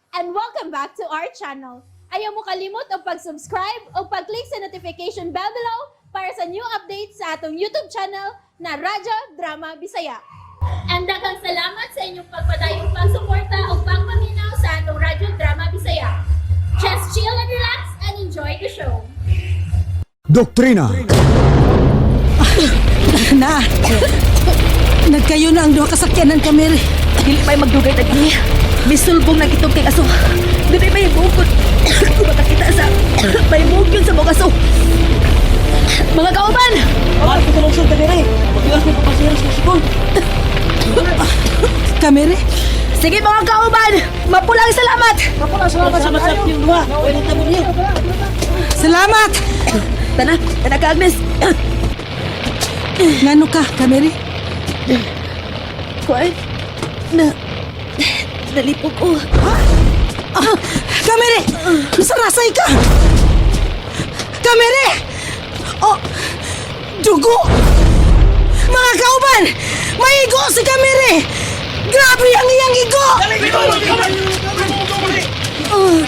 And welcome back to our channel. Ayaw mo kalimot og pag-subscribe o pag-click sa notification bell below para sa new updates sa atong YouTube channel na Radyo Drama Bisaya. And daghang salamat sa inyong pagpadayong pagsuporta o pagpaminaw sa atong Radyo Drama Bisaya. Just chill and relax and enjoy the show. Doktrina. Na! Nagkayo na ang duha ka sakyanan kami. Dili pa'y magdugay tagi. Misulbong na kitong kay aso. Dili may bukod. Kung makakita sa may mugyon sa mga aso. Mga kauban! Mahal ko tulong sa kadere. Pagkiwas mo papasero sa sikol. Kamere? Sige mga kauban! Mapulang salamat! Salamat sa masarap yung duha. Pwede tamo niyo. Salamat! Tana, tana ka Agnes. Ngano ka, Kamere? Kuan, na, nalipog ko. Ah, Kamere! Nasarasay ka! Kamere! Oh! Dugo! Mga kauban! Maigo si Kamere! Grabe ang iyang igo! Oh,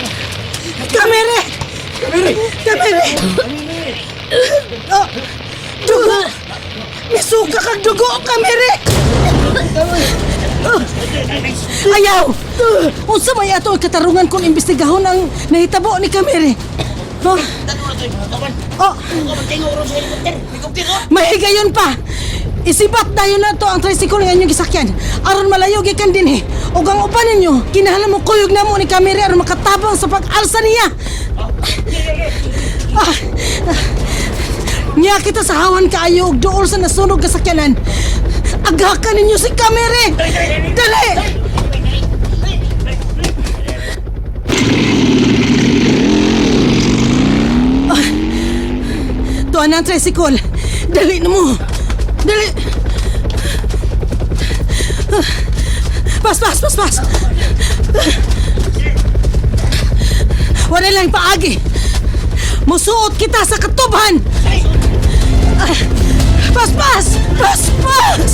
Kamere! Kamere! Kamere! Oh, dugo! Misuka kag dugo, Kamere! Ayaw! Unsa may ato ang katarungan kung imbestigahon ang nahitabo ni Kamere? Oh. Oh. Mahigayon pa! Isibat dayon na to ang tricycle nga inyong gisakyan. Aron malayo gikan dinhi. Ug ang uban ninyo, kinahanglan mo kuyog namo ni Kamere aron makatabang sa pag-alsa niya. Ah, ah. Nya kita sa hawan kaayo og duol sa nasunog nga sakyanan. Aghakan ninyo si Kamere! Dali! Ah, Tuan na ang tricycle. Dali na mo. Dali. Ah, Pas, pas, pas, pas. Ah. Wala lang paagi. Musuot kita sa katubhan. Ah, Pas, pas! Pas, pas!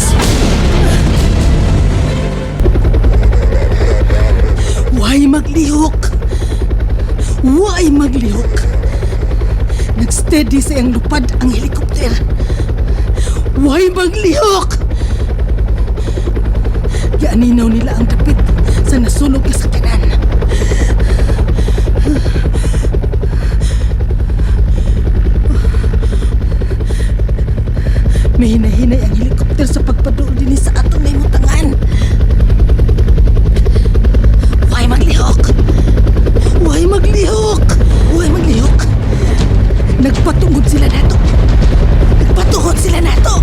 Why maglihok? Why maglihok? Nagsteady sa iyang lupad ang helikopter. Why maglihok? Gianinaw nila ang dapit sa nasunog na sakyanan. May hinahinay ang helikopter sa pagpaduol din sa atong naimutangan. Why maglihok? Why maglihok? Why maglihok? Nagpatungod sila nato. Nagpatungod sila nato.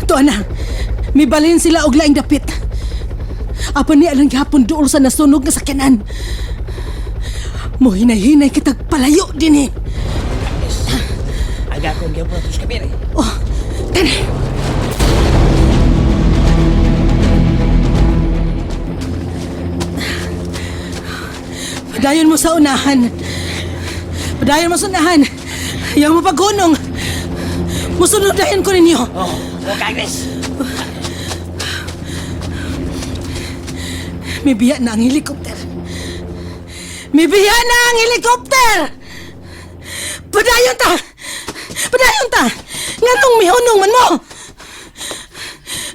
Tuan na, may balin sila og laing dapit. Apan ni alang gihapon duol sa nasunog nga sakyanan. Mohinay-hinay kitag palayo din eh. Aga ko gyapon ato sa kamere. Oh, tara. Padayon mo sa unahan. Padayon mo sa unahan. Ayaw mo paghunong. Musunod dayon ko ninyo. Oh, okay Agnes. May biya na ang helikopter. May biya na ang helikopter! Padayon ta! Padayon ta! Nganong mihunong man mo?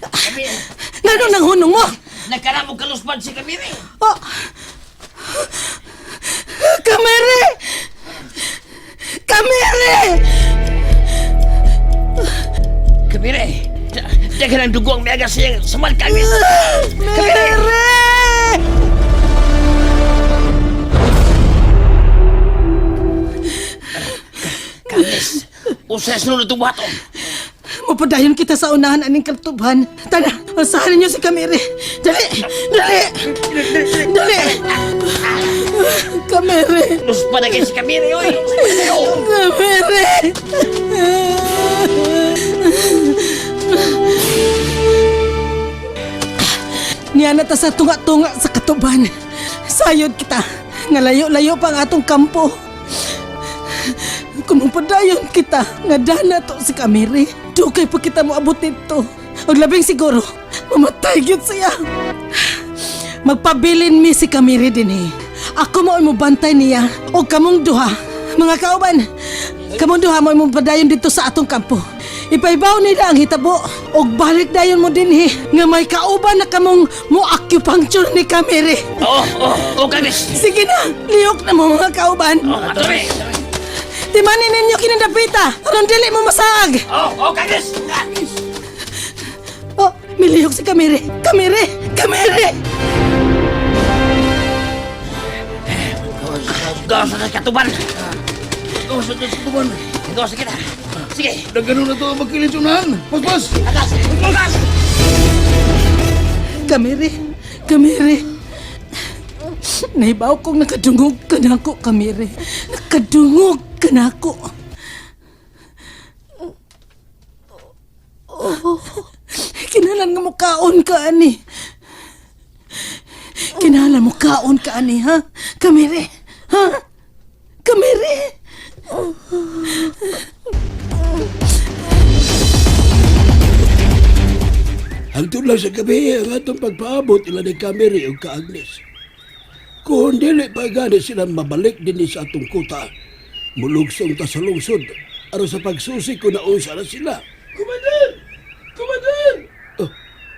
Kamere. Nganong nanghunong mo? Nagkaramog kaluspan si kamere. Oh. Kamere! Kamere! Kamere. Daghan ang dugo ang miaga sa iyang samal ka Agnes. Kamere! Agnes. Usa sunod itong buhaton. Mapadayon kita sa unahan aning kaltubhan. Tana, alsahan ninyo si Kamere. Dali! Dali! Dali! Kamere! Luspan na kayo si kamere oy. Kamere! Niya na ta sa tunga-tunga sa katuban. Sayod kita. Ngalayo-layo pa ang atong kampo. Kung mapadayon kita, nga dana to si Kamiri. Dugay pa kita moabot nito. Og labing siguro, mamatay gyud siya. Magpabilin mi si Kamiri dinhi. Ako mo mobantay niya og kamong duha. Mga kauban, kamong duha mo padayon dito sa atong kampo. Ipaibaw nila ang hitabo og balik dayon mo dinhi nga may kauban na kamong mo acupuncture ni Kamiri. Oo, oo, oo, Kagnes! Sige na, lihok na mo mga kauban. Oh, ato mi! Timanin ninyo kinandapita aron dili mo masaag. Oo, oo, Kagnes! Oh, milihok si Kamiri. Kamiri! Kamiri! Gawas na sa katuban! Gawas na sa katuban! Gawas na kita! Sige! Nagano na to ang magkilisunan. Paspas! Agas! Agas! Kamiri! Kamiri! Naibaw kong nakadungog ka na ako, Kamiri. Nakadungog ka na ako. Kinalan nga mukaon ka, ani. Kinalan mo kaon ka, ani, ha? Kamiri! Ha? Kamiri! Hangtod lang sa gabi ang atong pagpaabot ila ni Kamiri o ka Agnes. Kung dili pa gani sila mabalik din sa atong kuta, mulugsong ta sa lungsod aron sa pagsusi ko na unsa na sila. Kumander! Kumander! Oh,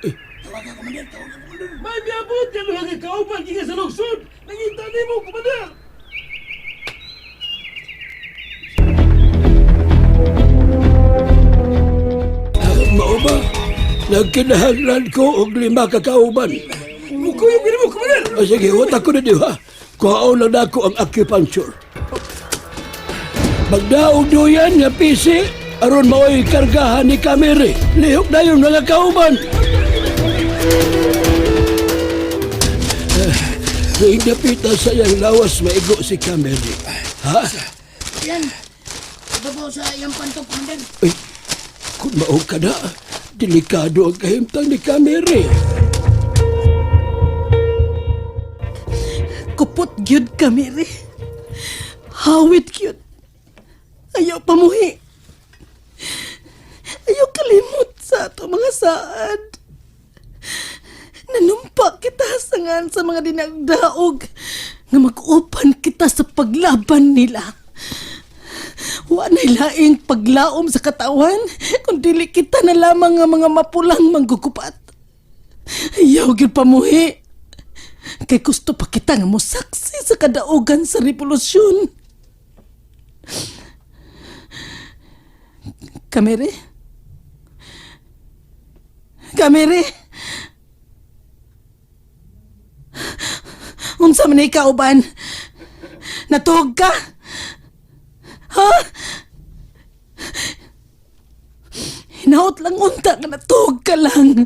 eh. Tawagan, Kumander! Tawagan, Kumander! May miabot yan mga kauban gikan sa lungsod! Nangita nimo, Kumander! Mao ba? Nagkinahanglan ko og lima ka kauban. Mukuyog mo, Kumander! Oh, sige, wata ko na di ha. Kuhaon lang nako ang acupuncture. Magdaog duyan nga pisi, aron mao'y kargahan ni Kamiri. Lihok na yun mga kauban. Hingdapita sa iyang lawas maigo si Kamiri. Ha? Yan! Ibabaw sa iyang pantog, Kumander! Ay, kung mao ka na, delikado ang kahimtang ni Kamiri. Kupot gyud Kamiri. Hawit gyud. Ayaw pamuhi. Ayaw kalimot sa ato mga saad. Nanumpa kita sa ngan sa mga dinagdaog nga mag-upan kita sa paglaban nila. Wa na'y laing paglaom sa katawan kung dili kita na lamang nga mga mapulang manggugupat. Ayaw gyud pamuhi. Kay gusto pa kita nga mosaksi sa kadaugan sa revolusyon. Kamere? Kamere? Unsa man ikaw uban? Natuog ka? Ha? Hinaot lang unta nga natuog ka lang.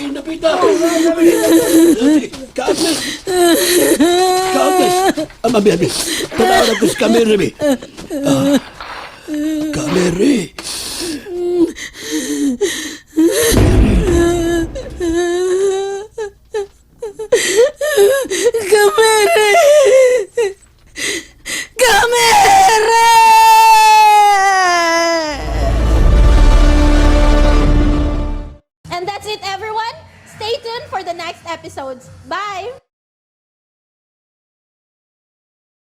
Napita! Kaagnes! Kaagnes! Ama, abi, abi. Tanaw na ko si Kamiri, bi. Ah, Kamiri!